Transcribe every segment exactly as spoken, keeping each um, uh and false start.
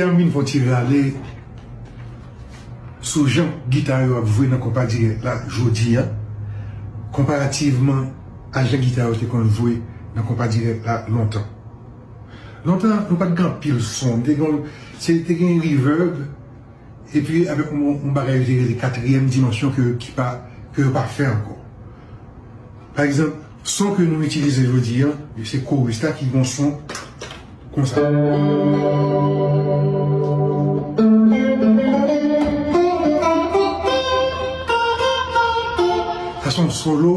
An vin fè yon ti rale sou jan gita yo ap jwe nan konpa dirèk la jodi a, konparativman a jan gita yo te konn jwe nan konpa dirèk la lontan. Lontan, nou pa t gen anpil son. Te gen, se, te gen reverb, epi avèk yon, yon bagay yo te rele katriyèm dimansyon ke, ki pa, ke yo pa fè ankò. Pa egzanp, son ke nou itilize jodi a, se koris la ki gen yon son konsa. Sa se yon solo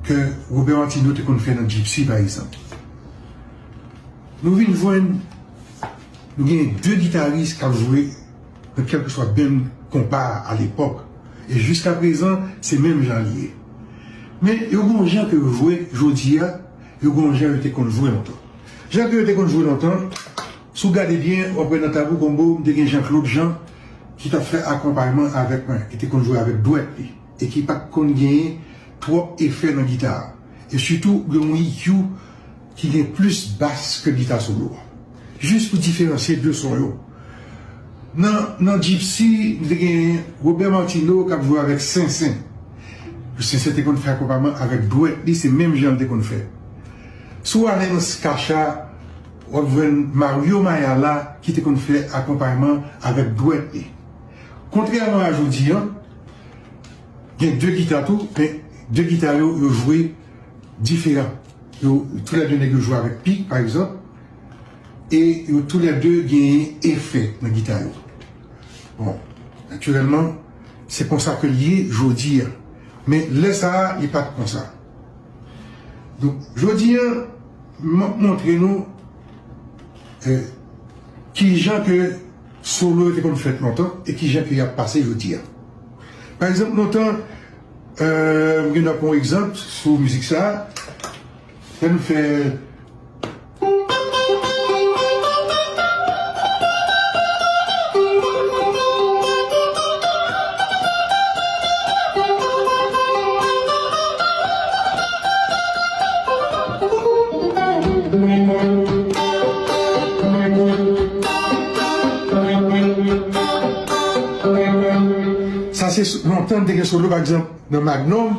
ke Robert Martineau te konn fè nan Gypsy, pa egzanp. Nou vin jwenn, nou gen de gitaris k ap jwe nan kèlkeswa band konpa a lepòk. E jiskaprezan, se menm jan li ye. Men, yo gen yon jan ke yo jwe jodi a, yo gen yon jan yo te konn jwe lontan. Jan ke yo te konn jwe lontan, si w gade byen, w ap wè nan Tabou Combo, m te gen Jean-Claude Jean, ki t ap fè akonpayman avèk mwen, ki te konn jwe avèk dwèt li, e ki pa t konn genyen twòp efè nan gita a. E sitou, gen yon E Q ki gen plis bas ke gita solo a. Jis pou diferansye de son yo. Nan, nan Gypsy, nou te gen Robert Martineau k ap jwe avèk sensen. Sensen te konn fè akonpayman avèk dwèt li, se menm jan l te konn fè. Si w ale nan Skacha, w ap jwenn Mario Mayala ki te konn fè akonpayman avèk dwèt li. Kontrèman a jodi a, gen de gita tou, men de gita yo, yo jwe diferan. Yo, toulède nèg yo jwe avèk pik, pa egzanp, e yo toulède genyen efè nan gita yo. Bon, natirèlman, se konsa ke l ye jodi a. Men lè sa a, li pa t konsa. Donk, jodi a, m ap montre nou, eh, kijan ke solo yo te konn fèt lontan e kijan ke y ap pase jodi a. Pa egzanp, lontan, eh, m gen dwa pran yon egzanp sou mizik sa a. Lè nou fè Sa se sou, lontan te gen solo, pa egzanp, nan Magnum,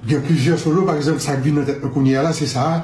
gen plizyè solo, pa egzanp, sa k vin nan tèt mwen kounye a la, se sa a.